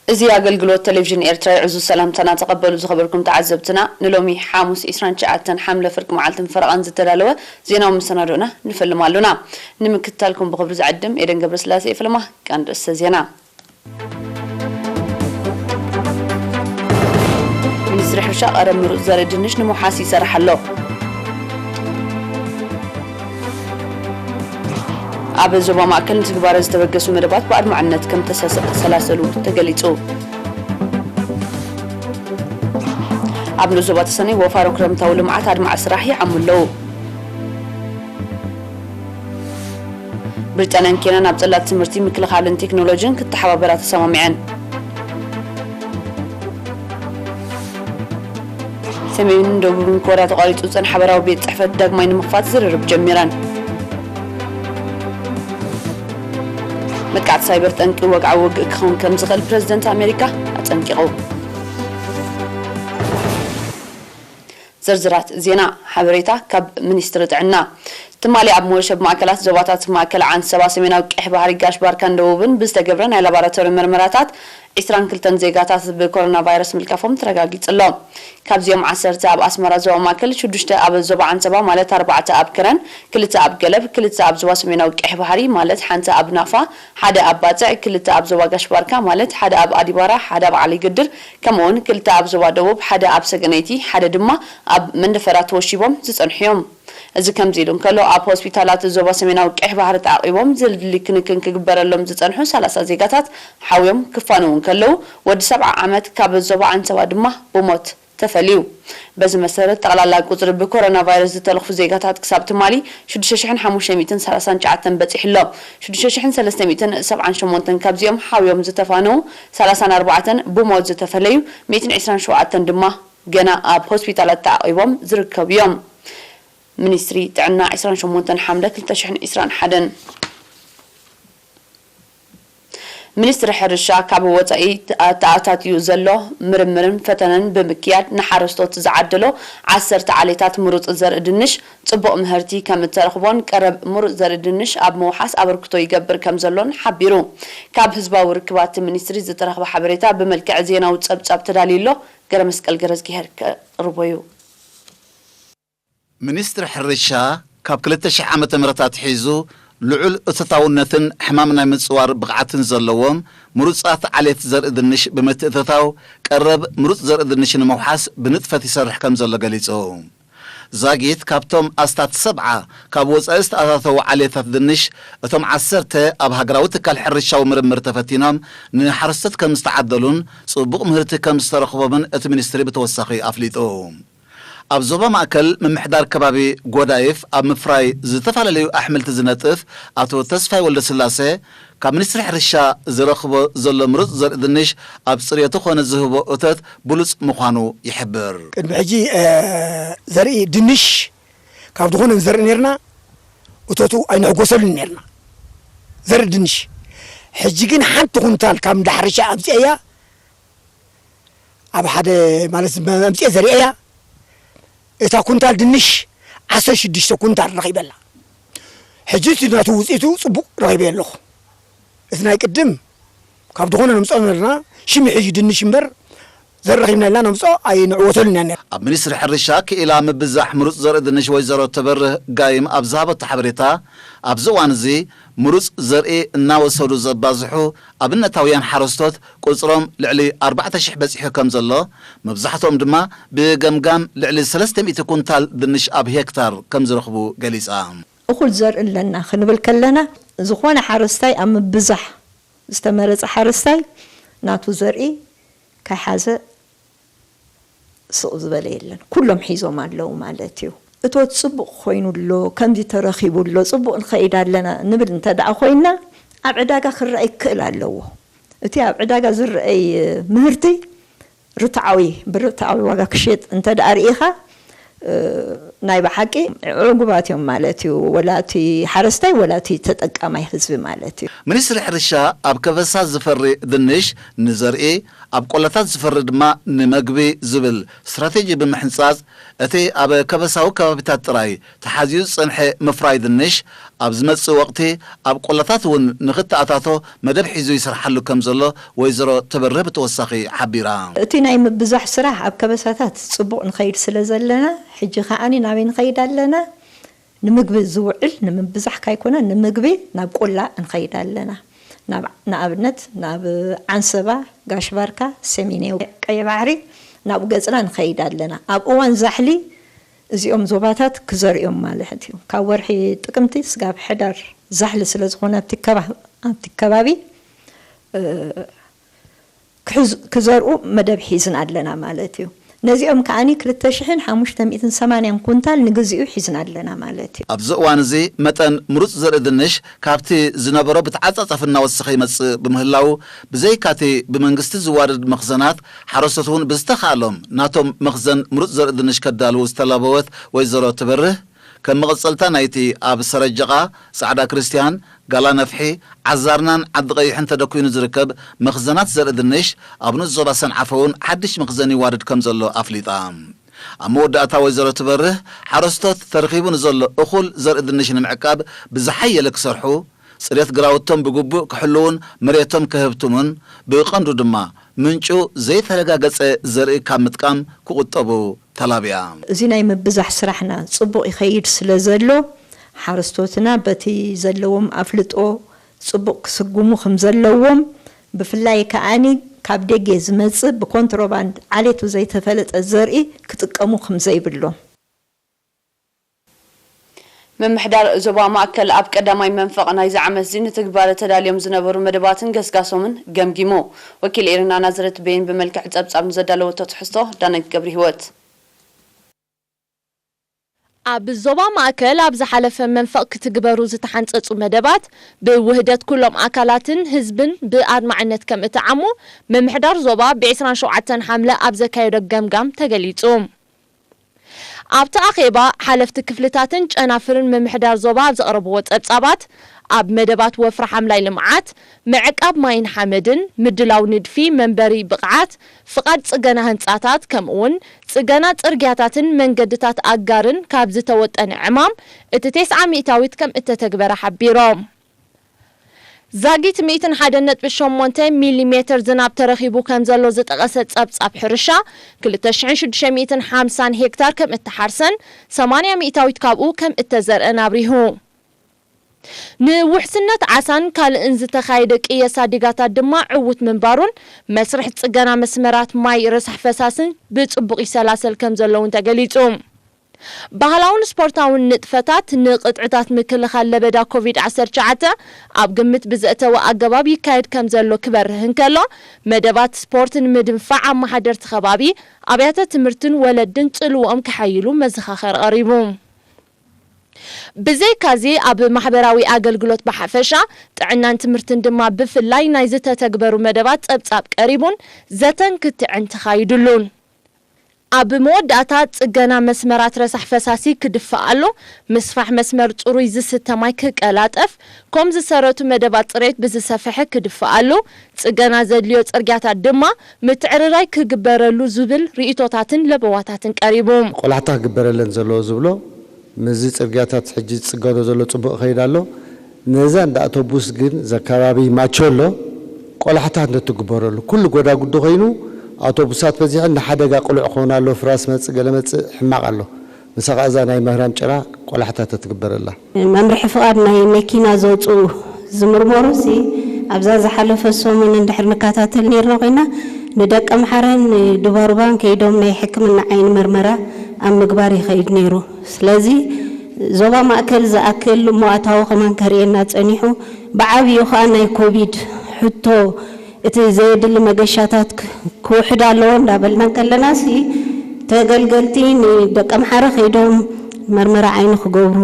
እዚ ኣገልግሎት ቴሌቪዥን ኤርትራ እዩ። ዕዙዝ ሰላምታና ተቐበሉ ዝኸበርኩም ተዓዘብትና። ንሎሚ ሓሙስ ዕስራን ትሽዓተን ሓምለ ፍርቂ መዓልትን ፈረቓን ዝተዳለወ ዜናዊ መሰናዶና ንፈልም ኣሎና። ንምክትታልኩም ብኽብሪ ዝዕድም ኤደን ገብረስላሴ እየ። ፈለማ ቀንዲ ርእሰ ዜና። ሚኒስትሪ ሕርሻ ቀረብ ምሩፅ ዘርኢ ድንሽ ንምውሓስ ይሰርሕ ኣሎ። ኣብ ዞባ ማእከል ንትግባረ ዝተበገሱ መደባት ብኣድማዕነት ከም ተሰላሰሉ ተገሊጹ። ኣብ ንኡስ ዞባ ተሰነይ ወፋሮ ክረምታዊ ልምዓት ኣድማዒ ስራሕ ይዓሙ ኣለዉ። ብሪጣንያን ኬንያን ኣብ ጽላት ትምህርቲ፣ ምክልኻልን ቴክኖሎጂን ክተሓባበራ ተሰማሚዐን። ሰሜንን ደቡብን ኮርያ ተቋሪጹ ዝጸንሐ ሓበራዊ ቤት ጽሕፈት ዳግማይ ንምኽፋት ዝርርብ ጀሚረን። መጥቃዕቲ ሳይበር ጠንቂ ወግዓዊ ውግእ ክኸውን ከም ዝኽእል ፕረዚደንት ኣሜሪካ ኣጸንቂቑ። ዝርዝራት ዜና። ሓበሬታ ካብ ሚኒስትሪ ጥዕና። ትማሊ ኣብ መወሸብ ማእከላት ዞባታት ማእከል ዓንሰባ፣ ሰሜናዊ ቀይሕ ባሕሪ፣ ጋሽ ባርካን ደቡብን ብዝተገብረ ናይ ላቦራቶሪ መርመራታት ዕስራን ክልተን ዜጋታት ብኮሮና ቫይረስ ምልካፎም ተረጋጊጹ ኣሎ። ካብዚኦም ዓሰርተ ኣብ ኣስመራ ዞባ ማእከል፣ ሽዱሽተ ኣብ ዞባ ዓንሰባ ማለት ኣርባዕተ ኣብ ከረን፣ ክልተ ኣብ ገለብ፣ ክልተ ኣብ ዞባ ሰሜናዊ ቀይሕ ባሕሪ ማለት ሓንቲ ኣብ ናፋ፣ ሓደ ኣብ ባጽዕ፣ ክልተ ኣብ ዞባ ጋሽ ባርካ ማለት ሓደ ኣብ ኣዲባራ፣ ሓደ ኣብ ዓሊ ግድር፣ ከምኡውን ክልተ ኣብ ዞባ ደቡብ፣ ሓደ ኣብ ሰገነይቲ፣ ሓደ ድማ ኣብ መንደፈራ ተወሺቦም ዝጸንሑ እዮም። እዚ ከምዚ ኢሉ እንከሎ፣ ኣብ ሆስፒታላት ዞባ ሰሜናዊ ቀይሕ ባሕሪ ተዓቒቦም ዘድሊ ክንክን ክግበረሎም ዝጸንሑ ሰላሳ ዜጋታት ሓውዮም ክፋነዉ እንከለዉ፣ ወዲ ሰብዓ ዓመት ካብ ዞባ ዓንሰባ ድማ ብሞት ተፈልዩ። በዚ መሰረት፣ ጠቕላላ ቁጽሪ ብኮሮና ቫይረስ ዝተለኽፉ ዜጋታት ክሳብ ትማሊ ሽዱሽተ ሽሕን ሓሙሽተ ሚእትን ሰላሳን ትሽዓተን በጺሑ ኣሎ። ሽዱሽተ ሽሕን ሰለስተ ሚእትን ሰብዓን ሸሞንተን ካብዚኦም ሓውዮም ዝተፋነዉ ሰላሳን ኣርባዕተን ብሞት ዝተፈለዩ ሚእትን ዕስራን ሸውዓተን ድማ ገና ኣብ ሆስፒታላት ተዓቒቦም ዝርከቡ እዮም። ሚኒስትሪ ጥዕና ዕስራን ሸሞንተን ሓምለ ክልተ ሽሕን ዕስራን ሓደን። ሚኒስትሪ ሕርሻ ካብ ወጻኢ ተኣታትዩ ዘሎ ምርምርን ፈተነን ብምክያድ ንሓረስቶት ዝዓደሎ ዓሰርተ ዓሌታት ምሩጽ ዘርኢ ድንሽ ጽቡቕ ምህርቲ ከም እተረኽቦን ቀረብ ምሩጽ ዘርኢ ድንሽ ኣብ ምውሓስ ኣበርክቶ ይገብር ከም ዘሎን ሓቢሩ። ካብ ህዝባዊ ርክባት ሚኒስትሪ ዝተረኽበ ሓበሬታ ብመልክዕ ዜናዊ ጸብጻብ ተዳልዩ ኣሎ። ገረመስቀል ገረዝጊሄር ከቕርቦ እዩ። ሚኒስትሪ ሕርሻ ካብ ክልተ ሽሕ ዓመተ ምህረት ኣትሒዙ ልዑል እቶታውነትን ሕማም ናይ ምጽዋር ብቕዓትን ዘለዎም ምሩጻት ዓሌት ዘርኢ ድንሽ ብምትእትታው ቀረብ ምሩጽ ዘርኢ ድንሽ ንምውሓስ ብንጥፈት ይሰርሕ ከም ዘሎ ገሊጹ። ዛጊት ካብቶም ኣስታት ሰብዓ ካብ ወጻኢ ዝተኣታተዉ ዓሌታት ድንሽ እቶም ዓሰርተ ኣብ ሃገራዊ ትካል ሕርሻዊ ምርምር ተፈቲኖም ንሓረስቶት ከም ዝተዓደሉን ጽቡቕ ምህርቲ ከም ዝተረኽቦምን እቲ ሚኒስትሪ ብተወሳኺ ኣፍሊጡ። ኣብ ዞባ ማእከል ምምሕዳር ከባቢ ጎዳይፍ ኣብ ምፍራይ ዝተፈላለዩ ኣሕምልቲ ዝነጥፍ ኣቶ ተስፋይ ወልደስላሴ ካብ ሚኒስትሪ ሕርሻ ዝረኽቦ ዘሎ ምሩጽ ዘርኢ ድንሽ ኣብ ጽሬቱ ኮነ ዝህቦ እቶት ብሉጽ ምዃኑ ይሕብር። ቅድሚ ሕጂ ዘርኢ ድንሽ ካብ ዝኾነ ንዘርኢ ነርና እቶቱ ኣይንሕጎሰሉን ነርና ዘርኢ ድንሽ። ሕጂ ግን ሓንቲ ኩንታል ካብ እንዳ ሕርሻ ኣምፅኤያ ኣብ ሓደ ማለት ኣምፅኤ ዘሪኤያ እታ ኩንታል ድንሽ ዓሰርተ ሽዱሽተ ኩንታል ረኺበላ። ሕጂ እቲ ናቱ ውፅኢቱ ፅቡቕ ረኺበ ኣለኹ። እቲ ናይ ቅድም ካብ ዝኾነ ነምፅኦ ነበርና ሽሚ ሕጂ ድንሽ እምበር ዘረኺብና ኢልና ነምፅኦ ኣይንዕወተሉን ኢና። ኣብ ሚኒስትሪ ሕርሻ ክኢላ ምብዛሕ ምሩፅ ዘርኢ ድንሽ ወይዘሮ ተበርህ ጋይም ኣብ ዝሃበቶ ሓበሬታ ኣብዚ እዋን እዚ ምሩፅ ዘርኢ እናወሰዱ ዘባዝሑ ኣብነታውያን ሓረስቶት ቁፅሮም ልዕሊ ኣርባዕተ ሽሕ በፂሑ ከም ዘሎ፣ መብዛሕትኦም ድማ ብገምጋም ልዕሊ ሰለስተ ሚእቲ ኩንታል ድንሽ ኣብ ሄክታር ከም ዝረኽቡ ገሊፃ። እኹል ዘርኢ ኣለና ክንብል ከለና፣ ዝኾነ ሓረስታይ ኣብ ምብዛሕ ዝተመረፀ ሓረስታይ ናቱ ዘርኢ ከይሓዘ ስቕ ዝበለ የለን። ኩሎም ሒዞም ኣለዉ ማለት እዩ። እቶት ፅቡቕ ኮይኑ ኣሎ፣ ከምዚ ተረኺቡ ኣሎ፣ ፅቡቕ ንኸይድ ኣለና ንብል እንተ ደኣ ኮይንና፣ ኣብ ዕዳጋ ክረኣይ ክኽእል ኣለዎ። እቲ ኣብ ዕዳጋ ዝረኣይ ምህርቲ ርትዓዊ፣ ብርትዓዊ ዋጋ ክሽየጥ እንተ ደኣ ርኢኻ፣ ናይ ብሓቂ ዕጉባት እዮም ማለት እዩ። ወላ እቲ ሓረስታይ ወላ እቲ ተጠቃማይ ህዝቢ ማለት እዩ። ሚኒስትሪ ሕርሻ ኣብ ከበሳ ዝፈሪ ድንሽ ንዘርኢ፣ ኣብ ቆላታት ዝፈሪ ድማ ንመግቢ ዝብል ስትራቴጂ ብምሕንጻጽ፣ እቲ ኣብ ከበሳዊ ከባቢታት ጥራይ ተሓዝዩ ዝጸንሐ ምፍራይ ድንሽ ኣብ ዝመጽእ ወቕቲ ኣብ ቆላታት እውን ንኽተኣታቶ መደብ ሒዙ ይሰርሓሉ ከም ዘሎ ወይዘሮ ትበርህ ብተወሳኺ ሓቢራ። እቲ ናይ ምብዛሕ ስራሕ ኣብ ከበሳታት ጽቡቕ ንኸይድ ስለ ዘለና፣ ሕጂ ከዓኒ ናበይ ንኸይድ ኣለና? ንምግቢ ዝውዕል ንምብዛሕ ካይኮነ ንምግቢ ናብ ቆላ ንኸይድ ኣለና። ናብ፣ ንኣብነት ናብ ዓንሰባ፣ ጋሽባርካ፣ ሰሚኔ፣ ቀይ ባሕሪ ናብኡ ገጽና ንኸይድ ኣለና። ኣብ እዋን ዛሕሊ እዚኦም ዞባታት ክዘርእዮም ማለት እዩ። ካብ ወርሒ ጥቅምቲ ስጋብ ሕዳር ዛሕሊ ስለ ዝኾነ ኣብቲ ከባ-፣ ኣብቲ ከባቢ፣ እ፣ ክሕዝ-፣ ክዘርኡ መደብ ሒዝና ኣለና ማለት እዩ። ነዚኦም ከዓኒ ክልተ ሽሕን ሓሙሽተ ሚእትን ሰማንያን ኩንታል ንግዚኡ ሒዝና ኣለና ማለት እዩ። ኣብዚ እዋን እዚ መጠን ምሩጽ ዘርኢ ድንሽ ካብቲ ዝነበሮ ብተዓጻጻፊ እናወሰኸ ይመጽእ ብምህላዉ፣ ብዘይካቲ ብመንግስቲ ዝዋደድ መኽዘናት፣ ሓረስቶት እውን ብዝተኻእሎም ናቶም መኽዘን ምሩጽ ዘርኢ ድንሽ ከዳልዉ ዝተላበወት ወይዘሮ ትበርህ፣ ከም መቐጸልታ ናይቲ ኣብ ሰረጀቓ፣ ጻዕዳ ክርስትያን፣ ጋላ ነፍሒ፣ ዓዛርናን ዓዲ ቀይሕን ተደኲኑ ዝርከብ መኽዘናት ዘርኢ ድንሽ፣ ኣብ ንኡስ ዞባ ሰንዓፈ እውን ሓድሽ መኽዘን ይዋደድ ከም ዘሎ ኣፍሊጣ። ኣብ መወዳእታ ወይዘሮ ትበርህ፣ ሓረስቶት ተረኺቡ ንዘሎ እኹል ዘርኢ ድንሽ ንምዕቃብ ብዝሓየለ ክሰርሑ፣ ጽሬት ግራውቶም ብግቡእ ክሕልዉን መሬቶም ክህብትሙን፣ ብቐንዱ ድማ ምንጩ ዘይተረጋገጸ ዘርኢ ካብ ምጥቃም ክቑጠቡ ተላብያ። እዚ ናይ ምብዛሕ ስራሕና ጽቡቕ ይኸይድ ስለ ዘሎ፣ ሓረስቶትና በቲ ዘለዎም ኣፍልጦ ጽቡቕ ክስጉሙ ከም ዘለዎም፣ ብፍላይ ከኣኒ ካብ ደገ ዝመጽእ ብኮንትሮባንድ ዓሌቱ ዘይተፈለጠ ዘርኢ ክጥቀሙ ከም ዘይብሎም። ምምሕዳር ዞባ ማእከል ኣብ ቀዳማይ መንፈቕ ናይዚ ዓመት እዚ ንትግባረ ተዳልዮም ዝነበሩ መደባትን ገስጋሶምን ገምጊሙ። ወኪል ኤሪና ናዝሬት በይን ብመልክዕ ጸብጻብ ንዘዳለወቶ ትሕዝቶ ዳናይት ገብረሂወት። ኣብ ዞባ ማእከል ኣብ ዝሓለፈ መንፈቕ ክትግበሩ ዝተሓንጸጹ መደባት ብውህደት ኩሎም ኣካላትን ህዝብን ብኣድማዕነት ከም እተዓሙ ምምሕዳር ዞባ ብ ዕስራን ሸውዓተን ሓምለ ኣብ ዘካየዶ ገምጋም ተገሊጹ። ኣብቲ ኣኼባ፣ ሓለፍቲ ክፍልታትን ጨናፍርን ምምሕዳር ዞባ ኣብ ዘቕረብዎ ጸብጻባት፣ ኣብ መደባት ወፍሪ ሓምላይ ልምዓት፣ ምዕቃብ ማይን ሓመድን፣ ምድላው ንድፊ መንበሪ ብቕዓት፣ ፍቓድ ጽገና ህንጻታት፣ ከምኡ'ውን ጽገና ጽርግያታትን መንገድታት ኣጋርን ካብ ዝተወጠነ ዕማም እቲ ተስዓ ሚእታዊት ከም እተተግበረ ሓቢሮም። ዛጊት ሚእትን ሓደን ነጥቢ ሸሞንተ ሚሊሜተር ዝናብ ተረኺቡ ከም ዘሎ ዝጠቐሰ ጸብጻብ ሕርሻ፣ ክልተ ሽሕን ሽዱሽተ ሚእትን ሓምሳን ሄክታር ከም እተሓርሰን ሰማንያ ሚእታዊት ካብኡ ከም እተዘርአን ኣብሪሁ። ንውሕስነት ዓሳን ካልእን ዝተኻየደ ቅየሳ ዲጋታት ድማ ዕዉት ምንባሩን መስርሕ ጽገና መስመራት ማይ ረሳሕ ፈሳስን ብጽቡቕ ይሰላሰል ከም ዘሎ እውን ተገሊጹ። ባህላውን ስፖርታውን ንጥፈታት ንቕጥዕታት ምክልኻል ለበዳ ኮቪድ ዓሰርተ ትሽዓተ ኣብ ግምት ብዘእተወ ኣገባብ ይካየድ ከም ዘሎ ክበርህ እንከሎ፣ መደባት ስፖርት ንምድንፋዕ ኣመሓደርቲ ከባቢ፣ ኣብያተ ትምህርትን ወለድን ጽልውኦም ከሐይሉ መዘኻኸሪ ቀሪቡ። ብዘይካዚ ኣብ ማሕበራዊ ኣገልግሎት ብሓፈሻ፣ ጥዕናን ትምህርትን ድማ ብፍላይ ናይ ዝተተግበሩ መደባት ጸብጻብ ቀሪቡን ዘተን ክትዕን ተኻይዱሉን። ኣብ መወዳእታ፣ ጽገና መስመራት ረሳሕ ፈሳሲ ክድፋኣሉ፣ ምስፋሕ መስመር ጽሩይ ዝስተ ማይ ክቀላጠፍ፣ ኮም ዝሰረቱ መደባት ጽሬት ብዝሰፈሐ ክድፋኣሉ፣ ጽገና ዘድልዮ ጽርግያታት ድማ ምትዕርራይ ክግበረሉ ዝብል ርእይቶታትን ለበዋታትን ቀሪቡ። ቆላሕታ ክግበረለን ዘለዎ ዝብሎ፣ ምስዚ ጽርግያታት ሕጂ ዝጽገኖ ዘሎ ጽቡቕ ይኸይድ ኣሎ። ነዛ እንዳ ኣውቶቡስ ግን፣ እዚ ከባቢ ማቸሎ ቆላሕታ እንተትግበረሉ፣ ኩሉ ጎዳጉዲ ኮይኑ፣ ኣውቶቡሳት በዚሐን ንሓደጋ ቅሉዕ ክኾና ኣሎ። ፍራስ መጽእ፣ ገለ መጽእ፣ ሕማቕ ኣሎ። ንሳ ኸኣ እዛ ናይ ምህራም ጭራ ቆላሕታ ተትግበረላ። መምርሒ ፍቓድ ናይ መኪና ዘውጽኡ ዝምርመሩ ሲ ኣብዛ ዝሓለፈ ሰሙን እንድሕር ንከታተል ነይርና ኮይና፣ ንደቀምሓረን ንዱባሩባን ከይዶም ናይ ሕክምና ዓይኒ መርመራ ኣብ ምግባር ይኸይድ ነይሩ። ስለዚ ዞባ ማእከል ዝኣክል እሞ ኣታዊ ከማን ከርእየና ጸኒሑ፣ ብዓብዩ ኸኣ ናይ ኮቪድ ሕቶ እቲ ዘየድሊ መገሻታት ክ-፣ ክውሕድ ኣለዎ እንዳበልና እንከለና ሲ፣ ተገልገልቲ ንደቀምሓረ ከይዶም መርመራ ዓይኒ ክገብሩ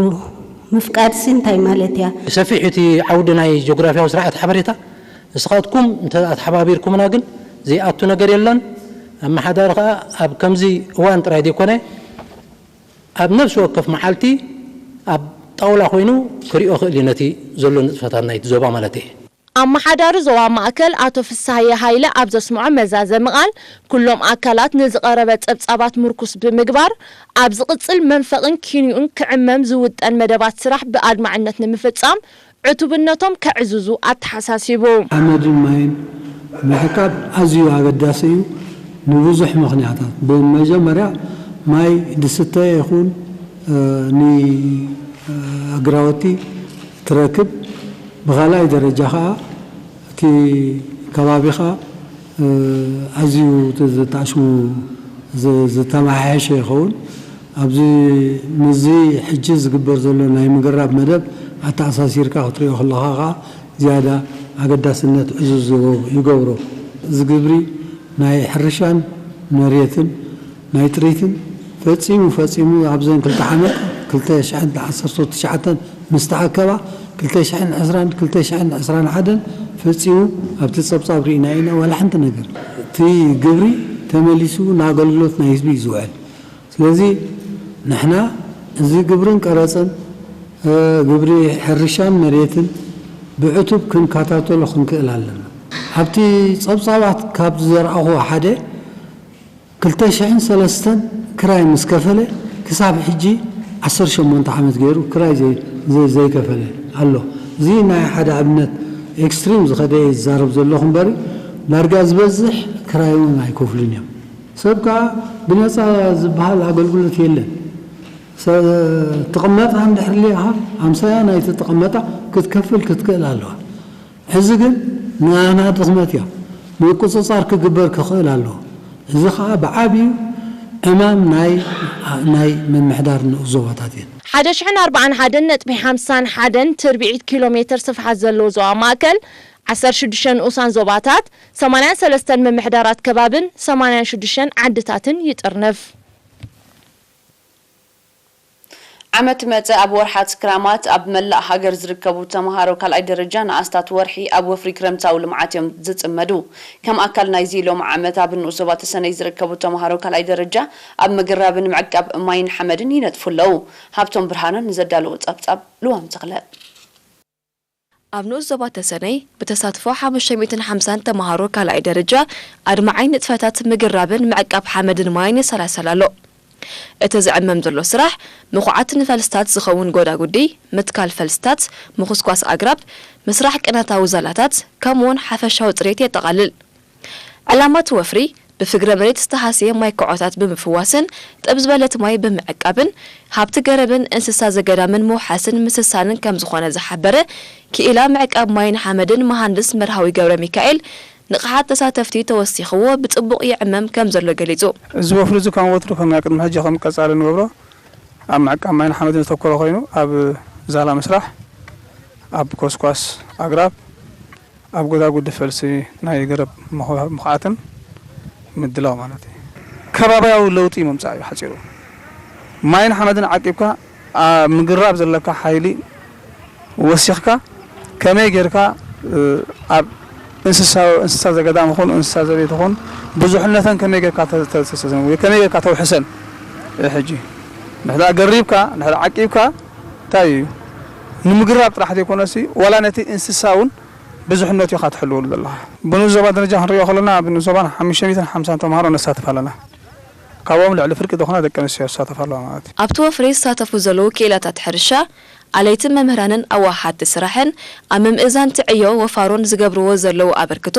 ምፍቃድ ሲ እንታይ ማለት እያ? ሰፊሕ እቲ ዓውዲ ናይ ጂኦግራፊያዊ ስርዓት ሓበሬታ፣ ንስኻትኩም እንተ ኣተሓባቢርኩምና ግን ዘይኣቱ ነገር የለን። ኣመሓዳሪ ኸኣ ኣብ ከምዚ እዋን ጥራይ ዘይኮነ፣ ኣብ ነፍሲ ወከፍ መዓልቲ ኣብ ጣውላ ኮይኑ ክሪኦ ክእል እዩ ነቲ ዘሎ ንጥፈታት ናይቲ ዞባ ማለት እየ። ኣመሓዳሪ ዞባ ማእከል ኣቶ ፍስሃየ ሃይለ ኣብ ዘስምዖ መዛዘሚ ቃል፣ ኩሎም ኣካላት ንዝቐረበ ጸብጻባት ምርኩስ ብምግባር፣ ኣብ ዝቕጽል መንፈቕን ኪንዮኡን ክዕመም ዝውጠን መደባት ስራሕ ብኣድማዕነት ንምፍጻም ዕቱብነቶም ከዕዝዙ ኣተሓሳሲቡ። ሓመድን ማይን ምዕቃብ ኣዝዩ ኣገዳሲ እዩ፣ ንብዙሕ ምኽንያታት። ብመጀመርያ ማይ ዝስተ ይኹን፣ እ፣ ንኣግራውቲ ትረክብ፣ ብኻልኣይ ደረጃ ኸኣ እቲ ከባቢኻ፣ እ፣ ኣዝዩ እቲ ዘጣሽሙ ዝ-፣ ዝተመሓየሸ ይኸውን። ኣብዚ ምስዚ ሕጂ ዝግበር ዘሎ ናይ ምግራብ መደብ ኣተኣሳሲርካ ክትሪኦ ከለኻ ኸኣ ዝያዳ ኣገዳስነት ዕዙዝ ይገ-፣ ይገብሮ። እዚ ግብሪ ናይ ሕርሻን መሬትን ናይ ጥሪትን ፈጺሙ፣ ፈጺሙ ኣብዘን ክልተ ዓመት ክልተ ሽሕን ዓሰርተ ትሽዓተን ምስ ተኣከባ ክልተ ሽሕን ዕስራን ክልተ ሽሕን ዕስራን ሓደን ፈጺሙ ኣብቲ ጸብጻብ ርኢና ኢና። ዋላ ሓንቲ ነገር እቲ ግብሪ ተመሊሱ ንኣገልግሎት ናይ ህዝቢ እዩ ዝውዕል። ስለዚ ንሕና እዚ ግብርን ቀረጽን፣ እ፣ ግብሪ ሕርሻን መሬትን ብዕቱብ ክንከታተሎ ክንክእል ኣለና። ኣብቲ ጸብጻባት ካብ ዝዘርኣኹዎ ሓደ ክልተ ሽሕን ሰለስተን ክራይ ምስ ከፈለ ክሳብ ሕጂ ዓሰርተ ሸሞንተ ዓመት ገይሩ ክራይ ዘይ-፣ ዘይ-፣ ዘይከፈለ ኣሎ። እዚ ናይ ሓደ ኣብነት ኤክስትሪም ዝኸደ እየ ዝዛረብ ዘለኹ እምበሪ ዳርጋ ዝበዝሕ ክራይ እውን ኣይከፍሉን እዮም። ሰብ ከኣ ብነጻ ዝበሃል ኣገልግሎት የለን። ሰ-፣ ትቕመጣ እንድሕር ሌኻ ኣምሳያ ናይቲ ትቕመጣ ክትከፍል ክትክእል ኣለዋ። ሕዚ ግን ንኣና ድኽመት እያ። ምቁጽጻር ክግበር ክኽእል ኣለዎ። እዚ ኸኣ ብዓብዩ ዕማም ናይ፣ ናይ ምምሕዳር ንኡስ ዞባታት እየን። ሓደ ሽሕን ኣርባዓን ሓደን ነጥቢ ሓምሳን ሓደን ትርብዒት ኪሎ ሜትር ስፍሓት ዘለዎ ዞባ ማእከል፣ ዓሰርተ ሽዱሽተ ንኡሳን ዞባታት፣ ሰማንያን ሰለስተን ምምሕዳራት ከባብን ሰማንያን ሽዱሽተን ዓድታትን ይጥርንፍ። ዓመት መጸ ኣብ ወርሓት ክራማት ኣብ መላእ ሃገር ዝርከቡ ተመሃሮ ካልኣይ ደረጃ ንኣስታት ወርሒ ኣብ ወፍሪ ክረምታዊ ልምዓት እዮም ዝጽመዱ። ከም ኣካል ናይዚ ሎም ዓመት ኣብ ንኡስ ዞባ ተሰነይ ዝርከቡ ተመሃሮ ካልኣይ ደረጃ ኣብ ምግራብን ምዕቃብ ማይን ሓመድን ይነጥፉ ኣለዉ። ሃብቶም ብርሃነ ንዘዳለዎ ጸብጻብ ልዋም ተኽለ። ኣብ ንኡስ ዞባ ተሰነይ ብተሳትፎ ሓሙሽተ ሚእትን ሓምሳን ተመሃሮ ካልኣይ ደረጃ ኣድማዓይ ንጥፈታት ምግራብን ምዕቃብ ሓመድን ማይን ይሰላሰል ኣሎ። እቲ ዝዕመም ዘሎ ስራሕ ምኹዓት ንፈልስታት ዝኸውን ጎዳጉዲ፣ ምትካል ፈልስታት፣ ምኹስኳስ ኣግራብ፣ ምስራሕ ቅነታዊ ዛላታት፣ ከምኡውን ሓፈሻዊ ጽሬት የጠቓልል። ዕላማ እቲ ወፍሪ፣ ብፍግረ መሬት ዝተሃስየ ማይ ክዖታት ብምፍዋስን ጥብ ዝበለት ማይ ብምዕቃብን ሃብቲ ገረብን እንስሳ ዘገዳምን ምውሓስን ምስሳንን ከም ዝኾነ ዝሓበረ ክኢላ ምዕቃብ ማይን ሓመድን መሃንድስ መርሃዊ ገብረ ሚካኤል፣ ንቕሓት ተሳተፍቲ ተወሲኽዎ ብጽቡቕ ይዕመም ከም ዘሎ ገሊጹ። እዚ ወፍሪ እዚ ከም ወትሩ ከም ናይ ቅድሚ ሕጂ ከም ቀጻሊ ንገብሮ ኣብ ምዕቃብ ማይን ሓመድን ዘተኮረ ኮይኑ ኣብ ዛላ ምስራሕ፣ ኣብ ኮስኳስ ኣግራብ፣ ኣብ ጎዳጉዲ ፈልሲ ናይ ገረብ ምኹ-፣ ምኹዓትን ምድላው ማለት እዩ። ከባብያዊ ለውጢ ምምጻእ እዩ ሓጺሩ። ማይን ሓመድን ዓቂብካ ኣብ ምግራብ ዘለካ ሓይሊ ወሲኽካ ከመይ ጌርካ፣ እ፣ ኣብ እንስሳ፣ እንስሳ ዘገዳም ይኹን እንስሳ ዘቤት ይኹን ብዙሕነተን ከመይ ጌርካ ተ-፣ ተ-፣ ተ-፣ ተ-፣ ከመይ ጌርካ ተውሕሰን። እ፣ ሕጂ ንሕዳ ገሪብካ፣ ንሕዳ ዓቂብካ እንታይ እዩ? ንምግራብ ጥራሕ ዘይኮነሲ ዋላ ነቲ እንስሳ እውን ብዙሕነቱ ኢኻ ትሕልወሉ ዘለኻ። ብንኡስ ዞባ ደረጃ ክንሪኦ ከለና፣ ኣብ ንኡስ ዞባን ሓሙሽተ ሚእትን ሓምሳን ተምሃሮ ነሳትፍ ኣለና። ካብኦም ልዕሊ ፍርቂ ዝኾና ደቂ ኣንስትዮ ይሳተፋ ኣለዋ ማለት እዩ። ኣብቲ ወፍሪ ዝሳተፉ ዘለዉ ክኢላታት ሕርሻ፣ ኣለይቲ መምህራንን ኣዋሃድቲ ስራሕን ኣብ ምምእዛን ትዕዮ ወፋሮን ዝገብርዎ ዘለዉ ኣበርክቶ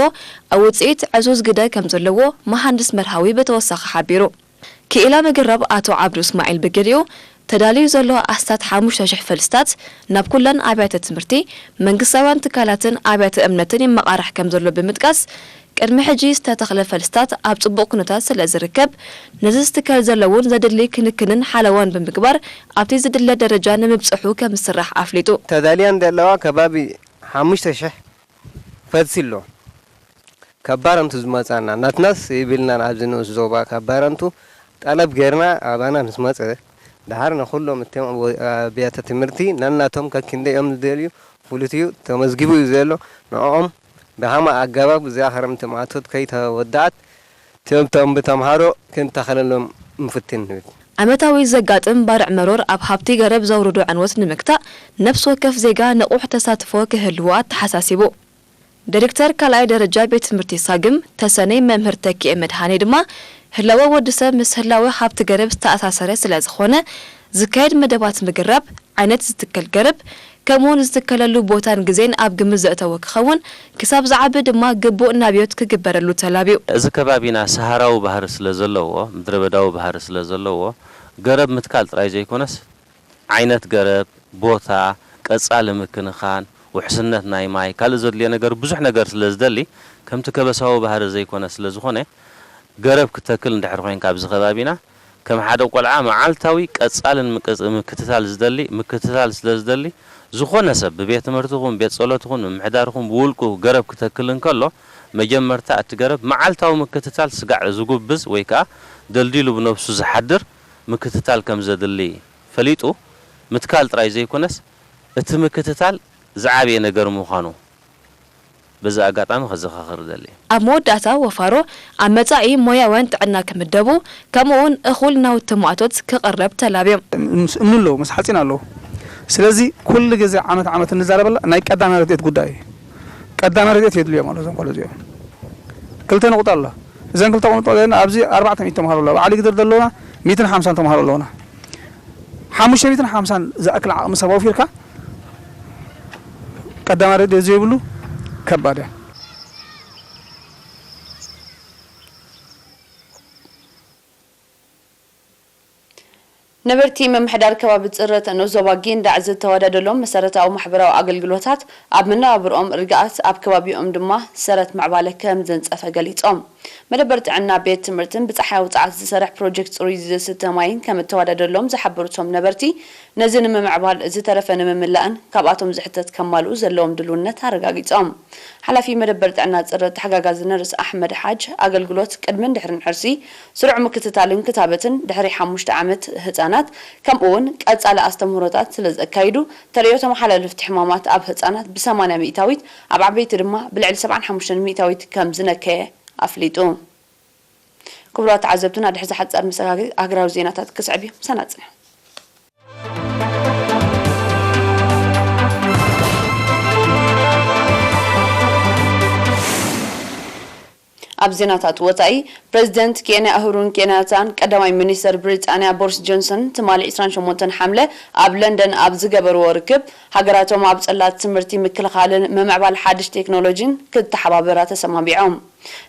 ኣብ ውፅኢት ዕዙዝ ግደ ከም ዘለዎ መሃንድስ መርሃዊ ብተወሳኺ ሓቢሩ። ክኢላ ምግራብ ኣቶ ዓብዱ እስማዒል ብገሊኡ፣ ተዳልዩ ዘሎ ኣስታት ሓሙሽተ ሽሕ ፈልስታት ናብ ኩለን ኣብያተ ትምህርቲ፣ መንግስታውያን ትካላትን ኣብያተ እምነትን ይመቓራሕ ከም ዘሎ ብምጥቃስ፣ ቅድሚ ሕጂ ዝተተኽለ ፈልስታት ኣብ ጽቡቕ ኩነታት ስለ ዝርከብ፣ ነዚ ዝትከል ዘሎ እውን ዘድሊ ክንክንን ሓለዋን ብምግባር ኣብቲ ዝድለ ደረጃ ንምብጽሑ ከም ዝስራሕ ኣፍሊጡ። ተዳልየን ዘለዋ ከባቢ ሓሙሽተ ሽሕ ፈልሲ ኣሎ። ካብ ባረንቱ ዝመጻና ናትናስ ይብልና ኣብዚ ንኡስ ዞባ ካብ ባረንቱ ጠለብ ጌርና ኣባና ምስ መጸ፣ ደሓር ንኹሎም እቶም ኣብያተ ትምህርቲ ነናቶም ከክንደይ እዮም ዝደልዩ ፍሉት እዩ፣ ተመዝጊቡ እዩ ዘሎ። ንዕኦም ብሃማ ኣገባብ እዚኣ ክረምቲ ማእቶት ከይተወድኣት እቶም ብተምሃሮ ክንተኸለሎም ንፍትን ንብል። ዓመታዊ ዘጋጥም ባርዕ መሮር ኣብ ሃብቲ ገረብ ዘውርዶ ዕንወት ንምግታእ ነፍሲ ወከፍ ዜጋ ንቑሕ ተሳትፎ ክህልዎ ኣተሓሳሲቡ። ዳይሬክተር ካልኣይ ደረጃ ቤት ትምህርቲ ሳግም ተሰነይ መምህር ተኪኤ መድሃኔ ድማ ህላወ ወዲ ሰብ ምስ ህላወ ሃብቲ ገረብ ዝተኣሳሰረ ስለ ዝኾነ ዝካየድ መደባት ምግራብ፣ ዓይነት ዝትከል ገረብ፣ ከምኡውን ዝትከለሉ ቦታን ግዜን ኣብ ግምት ዘእተወ ክኸውን፣ ክሳብ ዝዓቢ ድማ ግቡእ ናብዮት ክግበረሉ ተላብዩ። እዚ ከባቢና ሰሃራዊ ባህሪ ስለ ዘለዎ፣ ምድረ በዳዊ ባህሪ ስለ ዘለዎ፣ ገረብ ምትካል ጥራይ ዘይኮነስ፣ ዓይነት ገረብ፣ ቦታ፣ ቀጻሊ ምክንኻን፣ ውሕስነት ናይ ማይ፣ ካልእ ዘድልዮ ነገር ብዙሕ ነገር ስለ ዝደሊ፣ ከምቲ ከበሳዊ ባህሪ ዘይኮነ ስለ ዝኾነ፣ ገረብ ክተክል እንድሕር ኮይንካ ኣብዚ ከባቢና፣ ከም ሓደ ቆልዓ መዓልታዊ ቀጻልን ምቅጽ-፣ ምክትታል ዝደሊ፣ ምክትታል ስለ ዝደሊ፣ ዝኾነ ሰብ ብቤት ትምህርቲ ይኹን፣ ቤት ጸሎት ይኹን፣ ምምሕዳር ይኹን፣ ብውልቁ ገረብ ክተክል እንከሎ፣ መጀመርታ እቲ ገረብ መዓልታዊ ምክትታል ስጋዕ ዝጉብዝ ወይ ከኣ ደልዲሉ ብነብሱ ዝሓድር ምክትታል ከም ዘድሊ ፈሊጡ ምትካል ጥራይ ዘይኮነስ፣ እቲ ምክትታል ዝዓበየ ነገር ምዃኑ በዚ ኣጋጣሚ ከዘኻኽር እደሊ። ኣብ መወዳእታ ወፋሮ ኣብ መጻኢ ሞያውያን ጥዕና ክምደቡ፣ ከምኡውን እኹል ናውቲ ማእቶት ክቐረብ ተላብዮም። ምስ እምኒ ኣለዎ፣ ምስ ሓጺን ኣለዎ። ስለዚ ኩሉ ግዜ ዓመት ዓመት እንዛረበላ ናይ ቀዳማይ ረድኤት ጉዳይ እዩ። ቀዳማይ ረድኤት የድልዮም ኣሎ እዞም ቆልዑ እዚኦም። ክልተ ነቑጣ ኣሎ። እዘን ክልተ ነቑጣ ዘለና ኣብዚ ኣርባዕተ ሚእቲ ተምሃሮ ኣለዋ። ኣብ ዓሊ ግድር ዘለዉና ሚእትን ሓምሳን ተምሃሮ ኣለዉና። ሓሙሽተ ሚእትን ሓምሳን ዝኣክል ዓቕሚ ሰብ ኣውፊርካ ቀዳማይ ረድኤት ዘይብሉ ከባድ እያ። ነበርቲ ምምሕዳር ከባቢ ጽረት ንኡስ ዞባ ጊንዳዕ ዝተወዳደሎም መሰረታዊ ማሕበራዊ ኣገልግሎታት ኣብ መነባብርኦም ርግኣት፣ ኣብ ከባቢኦም ድማ ሰረት ምዕባለ ከም ዘንጸፈ ገሊጾም። መደበር ጥዕና ቤት ትምህርትን ብጸሓያዊ ጸዓት ዝሰርሕ ፕሮጀክት ጽሩይ ዝስተ ማይን ከም እተወዳደሎም ዝሓበሩ እቶም ነበርቲ፣ ነዚ ንምምዕባል ዝተረፈ ንምምላእን ካብኣቶም ዝሕተት ከማልኡ ዘለዎም ድልውነት ኣረጋጊጾም። ሓላፊ መደበር ጥዕና ጽረት ተሓጋጋዚ ነርስ ኣሕመድ ሓጅ፣ ኣገልግሎት ቅድምን ድሕርን ሕርሲ፣ ስሩዕ ምክትታልን ክታበትን ድሕሪ ሓሙሽተ ዓመት ህጻናት፣ ከምኡ'ውን ቀጻሊ ኣስተምህሮታት ስለ ዘካይዱ፣ ተርእዮ ተመሓላለፍቲ ሕማማት ኣብ ህጻናት ብሰማንያ ሚእታዊት፣ ኣብ ዓበይቲ ድማ ብልዕሊ ሰብዓን ሓሙሽተን ሚእታዊት ከም ዝነከየ ኣፍሊጡ። ክቡራት ተዓዘብትና፣ ድሕሪ እዚ ሓጻር መሰጋገሪ ሃገራዊ ዜናታት ክስዕብ እዩ። ምሳና ጽንሑ። ኣብ ዜናታት ወጻኢ፣ ፕረዚደንት ኬንያ እሁሩን ኬንያታን ቀዳማይ ሚኒስተር ብሪጣንያ ቦሪስ ጆንሰን ትማሊ ዕስራን ሸሞንተን ሓምለ ኣብ ለንደን ኣብ ዝገበርዎ ርክብ፣ ሃገራቶም ኣብ ጽላት ትምህርቲ፣ ምክልኻልን ምምዕባል ሓድሽ ቴክኖሎጂን ክተሓባበራ ተሰማሚዖም።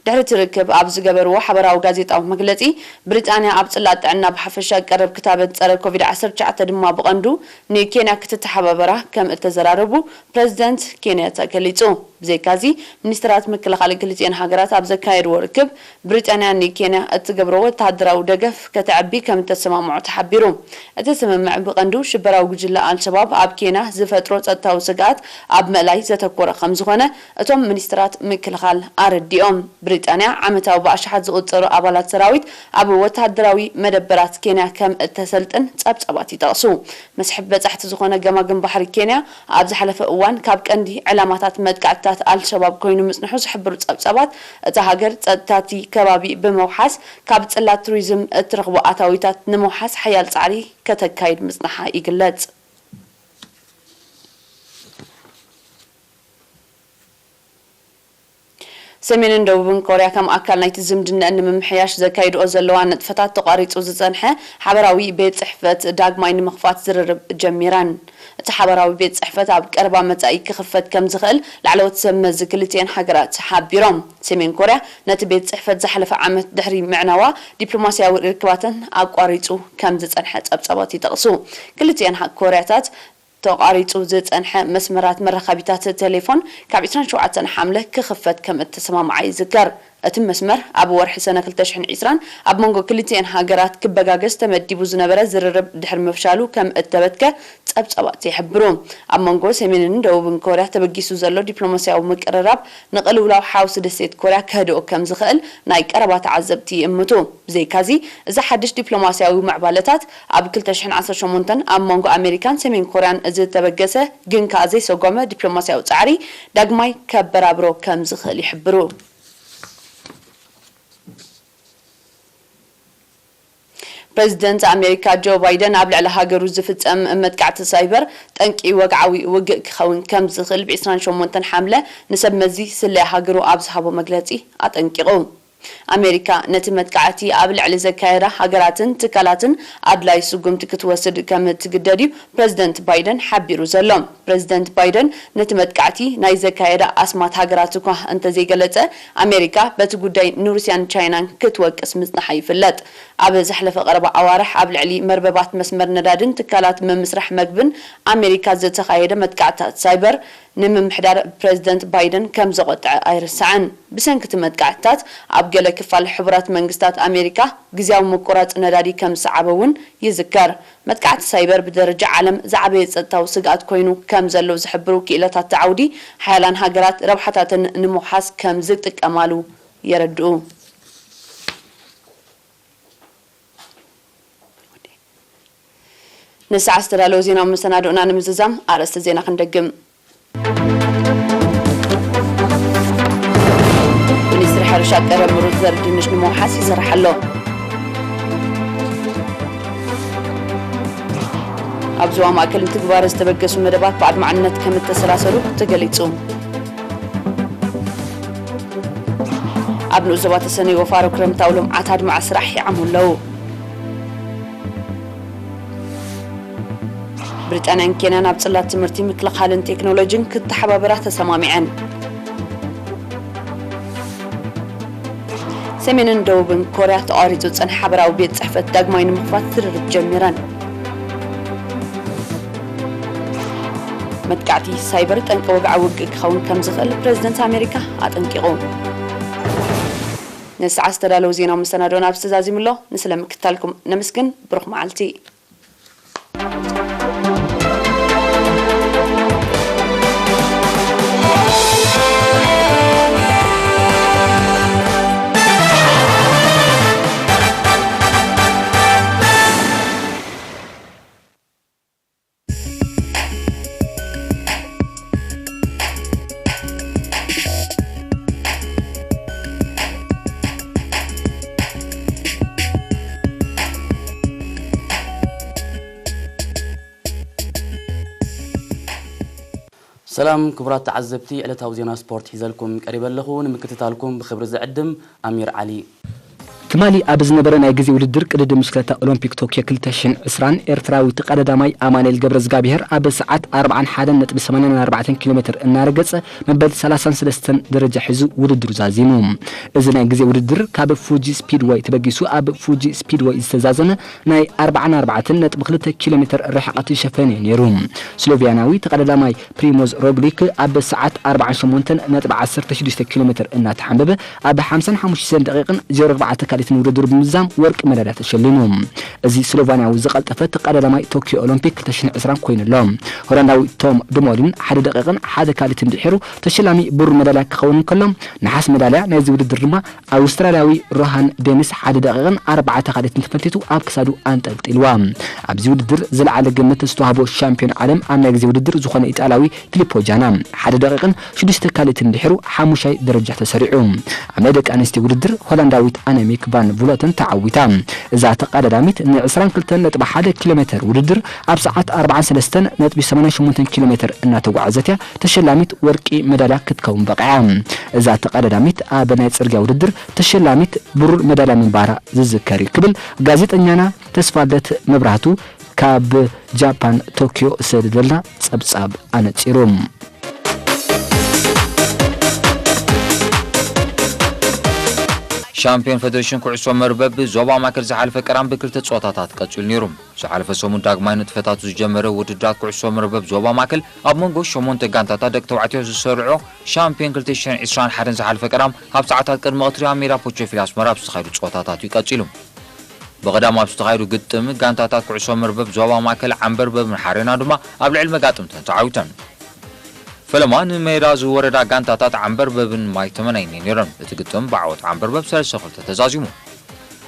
ድሕሪ እቲ ርክብ ኣብ ዝገበርዎ ሓበራዊ ጋዜጣዊ መግለጺ፣ ብሪጣንያ ኣብ ጽላት ጥዕና ብሓፈሻ ቀረብ ክታበት ጸረ ኮቪድ ዓሰርተ ትሽዓተ ድማ ብቐንዱ ንኬንያ ክትተሓባበራ ከም እተዘራረቡ ፕረዚደንት ኬንያታ ገሊጹ። ብዘይካዚ፣ ሚኒስተራት ምክልኻል ክልቲኤን ሃገራት ኣብ ዘካየድዎ ርክብ፣ ብሪጣንያ ንኬንያ እትገብሮ ወተሃደራዊ ደገፍ ከተዕቢ ከም እተሰማምዑ ተሓቢሩ። እቲ ስምምዕ ብቐንዱ ሽበራዊ ጉጅለ ኣልሸባብ ኣብ ኬንያ ዝፈጥሮ ጸጥታዊ ስግኣት ኣብ ምእላይ ዘተኮረ ከም ዝኾነ እቶም ሚኒስተራት ምክልኻል ኣረዲኦም። ብሪጣንያ ዓመታዊ ብኣሽሓት ዝቑጸሩ ኣባላት ሰራዊት ኣብ ወተሃደራዊ መደበራት ኬንያ ከም እተሰልጥን ጸብጻባት ይጠቕሱ። መስሕብ በጻሕቲ ዝኾነ ገማግም ባሕሪ ኬንያ ኣብ ዝሓለፈ እዋን ካብ ቀንዲ ዕላማታት መጥቃዕትታት ኣልሸባብ ኮይኑ ምጽንሑ ዝሕብሩ ጸብጻባት፣ እታ ሃገር ጸጥታቲ ከባቢ ብምውሓስ ካብ ጽላት ቱሪዝም እትረኽቦ ኣታዊታት ንምውሓስ ሓያል ጻዕሪ ከተካይድ ምጽናሓ ይግለጽ። ሰሜንን ደቡብን ኮርያ ከም ኣካል ናይቲ ዝምድነኣን ንምምሕያሽ ዘካይድኦ ዘለዋ ንጥፈታት ተቋሪጹ ዝጸንሐ ሓበራዊ ቤት ጽሕፈት ዳግማይ ንምኽፋት ዝርርብ ጀሚረን። እቲ ሓበራዊ ቤት ጽሕፈት ኣብ ቀረባ መጻኢ ክኽፈት ከም ዝኽእል ላዕለዎት ሰብ መዚ ክልቲኤን ሃገራት ሓቢሮም። ሰሜን ኮርያ ነቲ ቤት ጽሕፈት ዝሓለፈ ዓመት ድሕሪ ምዕናዋ ዲፕሎማስያዊ ርክባተን ኣቋሪጹ ከም ዝጸንሐ ጸብጻባት ይጠቕሱ። ክልቲኤን ሃ-፣ ኮርያታት ተቋሪጹ ዝጸንሐ መስመራት መራኸቢታት ቴሌፎን ካብ ዕስራን ሸውዓተን ሓምለ ክኽፈት ከም እተሰማምዓ ይዝከር። እቲ መስመር ኣብ ወርሒ ሰነ ክልተ ሽሕን ዕስራን ኣብ መንጎ ክልቲኤን ሃገራት ክበጋገስ ተመዲቡ ዝነበረ ዝርርብ ድሕሪ ምፍሻሉ ከም እተበትከ ጸብጻባት ይሕብሩ። ኣብ መንጎ ሰሜንን ደቡብን ኮርያ ተበጊሱ ዘሎ ዲፕሎማስያዊ ምቅርራብ ንቅልውላው ሓውሲ ደሴት ኮርያ ከህድኦ ከም ዝኽእል ናይ ቀረባ ተዓዘብቲ ይእምቱ። ብዘይካዚ፣ እዚ ሓድሽ ዲፕሎማስያዊ ምዕባለታት ኣብ ክልተ ሽሕን ዓሰርተ ሸሞንተን ኣብ መንጎ ኣሜሪካን ሰሜን ኮርያን ዝተበገሰ ግን ከኣ ዘይሰጎመ ዲፕሎማስያዊ ጻዕሪ ዳግማይ ከበራብሮ ከም ዝኽእል ይሕብሩ። ፕሬዚደንት ኣሜሪካ ጆ ባይደን ኣብ ልዕሊ ሃገሩ ዝፍጸም መጥቃዕቲ ሳይበር ጠንቂ ወግዓዊ ውግእ ክኸውን ከም ዝኽእል ብ ዕስራን ሸሞንተን ሓምለ ንሰብ መዚ ስለያ ሃገሩ ኣብ ዝሃቦ መግለጺ ኣጠንቂቑ። ኣሜሪካ ነቲ መጥቃዕቲ ኣብ ልዕሊ ዘካየዳ ሃገራትን ትካላትን ኣድላይ ስጉምቲ ክትወስድ ከም እትግደድ እዩ ፕሬዚደንት ባይደን ሓቢሩ ዘሎ። ፕሬዚደንት ባይደን ነቲ መጥቃዕቲ ናይ ዘካየዳ ኣስማት ሃገራት እኳ እንተዘይገለጸ፣ ኣሜሪካ በቲ ጉዳይ ንሩስያን ቻይናን ክትወቅስ ምጽንሓ ይፍለጥ። ኣብ ዝሓለፈ ቀረባ ኣዋርሕ ኣብ ልዕሊ መርበባት መስመር ነዳድን ትካላት ምምስራሕ መግብን ኣሜሪካ ዝተኻየደ መጥቃዕትታት ሳይበር ንምምሕዳር ፕሬዚደንት ባይደን ከም ዘቖጥዐ ኣይርሳዕን። ብሰንኪ እቲ መጥቃዕትታት ኣብ ገለ ክፋል ሕቡራት መንግስታት ኣሜሪካ ግዝያዊ ምቁራጽ ነዳዲ ከም ዝሰዓበ እውን ይዝከር። መጥቃዕቲ ሳይበር ብደረጃ ዓለም ዝዓበየ ጸጥታዊ ስግኣት ኮይኑ ከም ዘሎ ዝሕብሩ ክኢላታት እቲ ዓውዲ፣ ሓያላን ሃገራት ረብሓታተን ንምውሓስ ከም ዝጥቀማሉ የረድኡ። ንሰዓት ዝተዳለወ ዜናዊ መሰናድኦና ንምዝዛም ኣርእስቲ ዜና ክንደግም። ሚኒስትሪ ሕርሻ ቀረብ ምሩፅ ዘርኢ ድንሽ ንምውሓስ ይሰርሕ ኣሎ። ኣብ ዞባ ማእከል ንትግባረ ዝተበገሱ መደባት ብኣድማዕነት ከም እተሰላሰሉ ተገሊጹ። ኣብ ንኡስ ዞባ ተሰነይ ወፋሮ ክረምታዊ ልምዓት ኣድማዒ ስራሕ ይዓሙ ኣለዉ። ብሪጣንያን ኬንያን ኣብ ጽላት ትምህርቲ፣ ምክልኻልን ቴክኖሎጂን ክተሓባበራ ተሰማሚዐን። ሰሜንን ደቡብን ኮርያ ተቋሪጹ ዝጸንሐ ሓበራዊ ቤት ጽሕፈት ዳግማይ ንምኽፋት ዝርርብ ጀሚረን። መጥቃዕቲ ሳይበር ጠንቂ ወግዓዊ ውግእ ክኸውን ከም ዝኽእል ፕሬዚደንት ኣሜሪካ ኣጠንቂቑ። ንሰዓት ዝተዳለወ ዜናዊ መሰናዶና ኣብዚ ተዛዚሙ ኣሎ። ንስለ ምክትታልኩም ነመስግን። ብሩኽ መዓልቲ። ሰላም ክቡራት ተዓዘብቲ፣ ዕለታዊ ዜና ስፖርት ሒዘልኩም ቀሪበ ኣለኹ። ንምክትታልኩም ብኽብሪ ዝዕድም ኣሚር ዓሊ። ትማሊ ኣብ ዝነበረ ናይ ግዜ ውድድር ቅድድም ብሽክለታ ኦሎምፒክ ቶክዮ ክልተ ሽሕን ዕስራን፣ ኤርትራዊ ተቐዳዳማይ ኣማኑኤል ገብረዝጋብሄር ኣብ ሰዓት ኣርብዓን ሓደን ነጥቢ ሰማንያን ኣርባዕተን ኪሎ ሜትር እናረገጸ፣ መበል ሰላሳን ሰለስተን ደረጃ ሒዙ ውድድሩ ዛዚሙ። እዚ ናይ ግዜ ውድድር ካብ ፉጂ ስፒድወይ ተበጊሱ ኣብ ፉጂ ስፒድወይ ዝተዛዘመ ናይ ኣርብዓን ኣርባዕተን ነጥቢ ክልተ ኪሎ ሜትር ርሕቐት ዝሸፈነ እዩ ነይሩ። ስሎቬንያዊ ተቐዳዳማይ ፕሪሞዝ ሮግሊክ ኣብ ሰዓት ኣርብዓን ሸሞንተን ነጥቢ ዓሰርተ ሽዱሽተ ኪሎ ሜትር እናተሓንበበ፣ ኣብ ሓምሳን ሓሙሽተን ደቂቕን ዜሮ ኣርባዕተ ካሊትን ውድድሩ ብምዛም ወርቂ መዳልያ ተሸሊሙ። እዚ ስሎቫንያዊ ዝቐልጠፈ ተቐዳዳማይ ቶክዮ ኦሎምፒክ ክልተ ሽሕን ዕስራን ኮይኑ ኣሎ። ሆላንዳዊ ቶም ዱሞሊን ሓደ ደቂቕን ሓደ ካሊትን ድሒሩ ተሸላሚ ብሩር መዳልያ ክኸውን እንከሎ፣ ነሓስ መዳልያ ናይዚ ውድድር ድማ ኣውስትራልያዊ ሮሃን ዴኒስ ሓደ ደቂቕን ኣርባዕተ ካሊትን ተፈንቲቱ ኣብ ክሳዱ ኣንጠልጢልዋ። ኣብዚ ውድድር ዝለዓለ ግምት ዝተዋህቦ ሻምፒዮን ዓለም ኣብ ናይ ግዜ ውድድር ዝኾነ ኢጣልያዊ ፊሊፖ ጃና ሓደ ደቂቕን ሽዱሽተ ካልእትን ድሒሩ ሓሙሻይ ደረጃ ተሰሪዑ። ኣብ ናይ ደቂ ኣንስትዮ ውድድር ሆላንዳዊት ኣነሚክ ቫን ቭሎተን ተዓዊታ። እዛ ተቐዳዳሚት ን ዕስራን ክልተን ነጥቢ ሓደ ኪሎ ሜትር ውድድር ኣብ ሰዓት ኣርባዓን ሰለስተን ነጥቢ ሰማንያን ሸሞንተን ኪሎ ሜትር እናተጓዓዘት እያ ተሸላሚት ወርቂ መዳልያ ክትከውን በቒዓ። እዛ ተቐዳዳሚት ኣብ ናይ ጽርግያ ውድድር ተሸላሚት ብሩር መዳልያ ምንባራ ዝዝከር እዩ ክብል ጋዜጠኛና ተስፋልደት መብራህቱ ካብ ጃፓን ቶክዮ ዝሰደደልና ጸብጻብ ኣነጺሩ። ሻምፒዮን ፌደሬሽን ኩዕሶ መርበብ ዞባ ማእከል ዝሓለፈ ቀዳም ብክልተ ጸወታታት ቀጺሉ ነይሩ። ዝሓለፈ ሰሙን ዳግማይ ንጥፈታቱ ዝጀመረ ውድድራት ኩዕሶ መርበብ ዞባ ማእከል ኣብ መንጎ ሸሞንተ ጋንታታት ደቂ ተባዕትዮ ዝሰርዖ ሻምፒዮን ክልተ ሽሕን ዕስራን ሓደን ዝሓለፈ ቀዳም ኣብ ሰዓታት ቅድሚ ቀትሪ ኣብ ሜዳ ፖቾፊል ኣስመራ ኣብ ዝተኻየዱ ጸወታታት እዩ ቀጺሉ። ብቐዳም ኣብ ዝተኻየዱ ግጥም፣ ጋንታታት ኩዕሶ መርበብ ዞባ ማእከል ዓንበርበብን ሓሬና ድማ ኣብ ልዕሊ መጋጥምተን ተዓዊተን። ፈለማ ንሜዳ ዝወረዳ ጋንታታት ዓንበርበብን ማይተመናይን እየን ነይረን። እቲ ግጥም ብዓወት ዓንበርበብ ሰለስተ ክልተ ተዛዚሙ።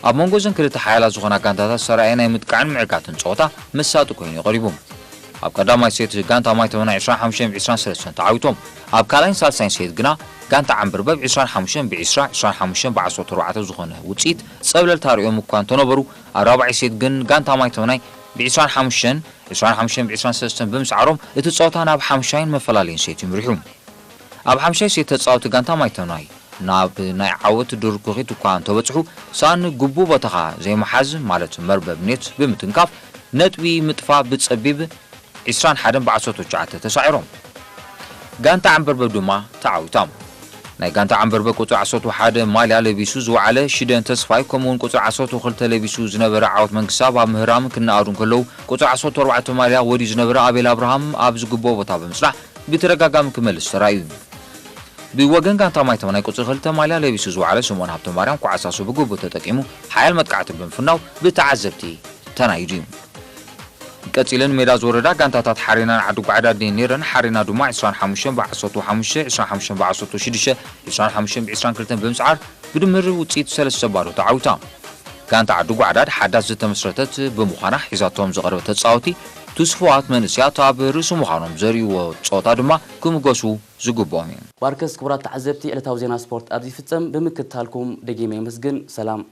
ኣብ መንጎ እዘን ክልተ ሓያላት ዝኾና ጋንታታት ዝተራእየ ናይ ምጥቃዕን ምዕጋትን ጸወታ መሳጢ ኮይኑ እዩ ቀሪቡ። ኣብ ቀዳማይ ሴት ጋንታ ማይተመናይ ዕስራን ሓሙሽተን ብ ዕስራን ሰለስተን ተዓዊቶም። ኣብ ካልኣይን ሳልሳይን ሴት ግና ጋንታ ዓንበርበብ ዕስራን ሓሙሽተን ብ20፣ ዕስራን ሓሙሽተን ብ14 ዝኾነ ውፅኢት ፀብለል ታሪኦም እኳ እንተነበሩ፣ ኣብ ራብዓይ ሴት ግን ጋንታ ማይተምናይ ብ25፣ ዕስራን ሓሙሽተን ብ23 ብምስዓሮም እቲ ፀወታ ናብ ሓምሻይን መፈላለይን ሴት ይምሪሑ። ኣብ ሓምሻይ ሴት ተፃወቲ ጋንታ ማይተምናይ ናብ ናይ ዓወት ድርኩኺት እኳ እንተበፅሑ፣ ሳን ግቡ ቦታኻ ዘይምሓዝ ማለት መርበብ ኔት ብምትንካፍ ነጥቢ ምጥፋ ብፀቢብ ዕስራን ሓደን ብ19 ተሳዒሮም። ጋንታ ዓንበርበብ ድማ ተዓዊታ። ናይ ጋንታ ዓንበርበብ ቁፅሪ ዓሰርተ ሓደ ማልያ ለቢሱ ዝወዓለ ሽደን ተስፋይ፣ ከምኡውን ቁፅሪ ዓሰርተ ክልተ ለቢሱ ዝነበረ ዓወት መንግስታብ ኣብ ምህራም ክነኣዱ እንከለዉ፣ ቁፅሪ ዓሰርተ ኣርባዕተ ማልያ ወድዩ ዝነበረ ኣቤል ኣብርሃም ኣብ ዝግብኦ ቦታ ብምፅናሕ ብተደጋጋሚ ክመልስ ተራእዩ። ብወገን ጋንታ ማይተምናይ ቁፅሪ ክልተ ማልያ ለቢሱ ዝወዓለ ስምኦን ሃብተማርያም፣ ኳዕሳሱ ብግቡእ ተጠቂሙ ሓያል መጥቃዕቲ ብምፍናው ብተዓዘብቲ ተናይዱ እዩ። ቀጺለን ሜዳ ዝወረዳ ጋንታታት ሓሬናን ዓዲ ጓዕዳድን ነይረን። ሓሬና ድማ ዕስራን ሓሙሽተን ብ15፣ ዕስራን ሓሙሽተን ብ16፣ ዕስራን ሓሙሽተን ብ22 ብምስዓር ብድምር ውጽኢት ሰለስተ ባዶ ተዓዊታ። ጋንታ ዓዲ ጓዕዳድ ሓዳስ ዝተመስረተት ብምዃና፣ ሒዛቶም ዝቐረበት ተጻወቲ ትስፉዋት መንእሰያት ኣብ ርእሲ ምዃኖም ዘርእይዎ ጸወታ ድማ ክምገሱ ዝግብኦም እዩ። ባርከስ ክቡራት ተዓዘብቲ፣ ዕለታዊ ዜና ስፖርት ኣብዚ ይፍጸም። ብምክትታልኩም ደጊመ የመስግን። ሰላም።